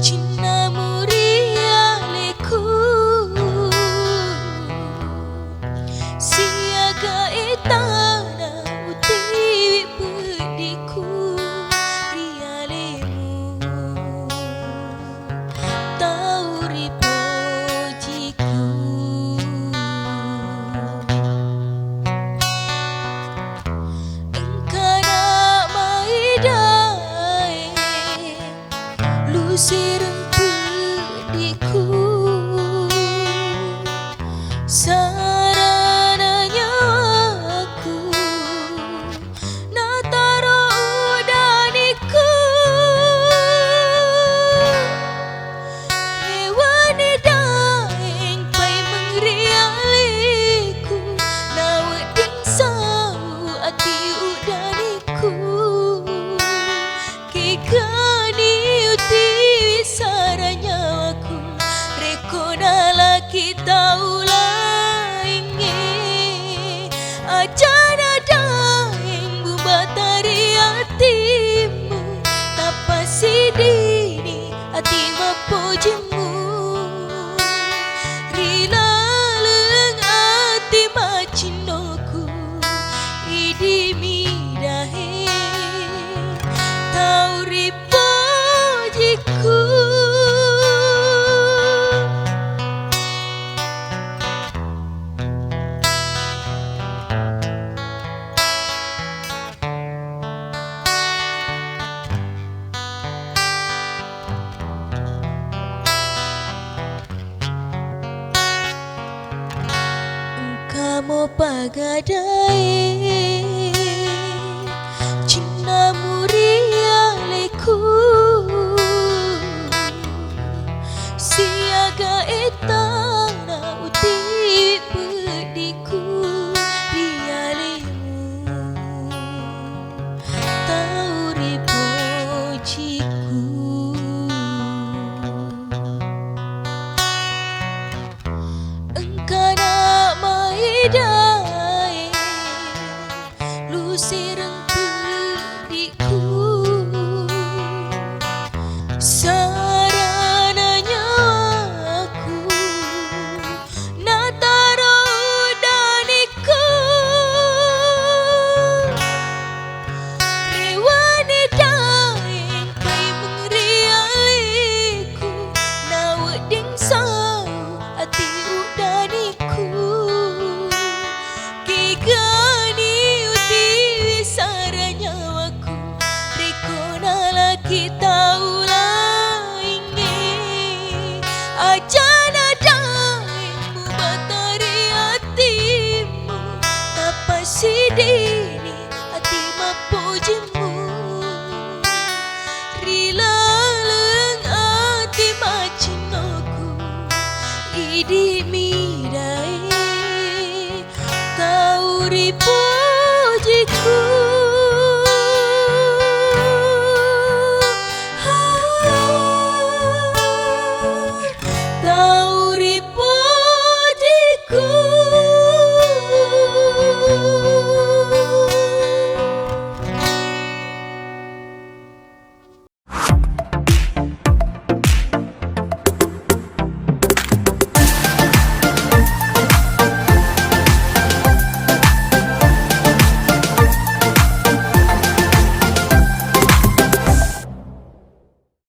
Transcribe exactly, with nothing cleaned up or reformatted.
Cinnamu ri aleku, siaga etana utiwi peddiku ri alemu. Tau ripojiku. Engkana maidae, lusereng peddiku, sarana nyawaku. Nataro udanikku, hewani daeng paimeng ri aleku, nawedding sau ati udanikku. Kegani utiwi sara nyawaku, rekko nalaki tau laingnge. Aja nadaeng bubatari atimmu, tappa sidini ati mappojimmu. Ri laleng ati macinnoku, idimi daeng tau ri pojiku. Engkamo pagadae, cinnamu ri aleku, siaga ettana utiwi peddiku ri alemu. Tau ripojiku. Engkana maidae, lusereng peddiku, sarana nyawaku. Nataro udanikku, rewani daeng paimeng ri aleku, nawedding sau ati udanikku. Kegani utiwi sara nyawaku, rekko nalaki tau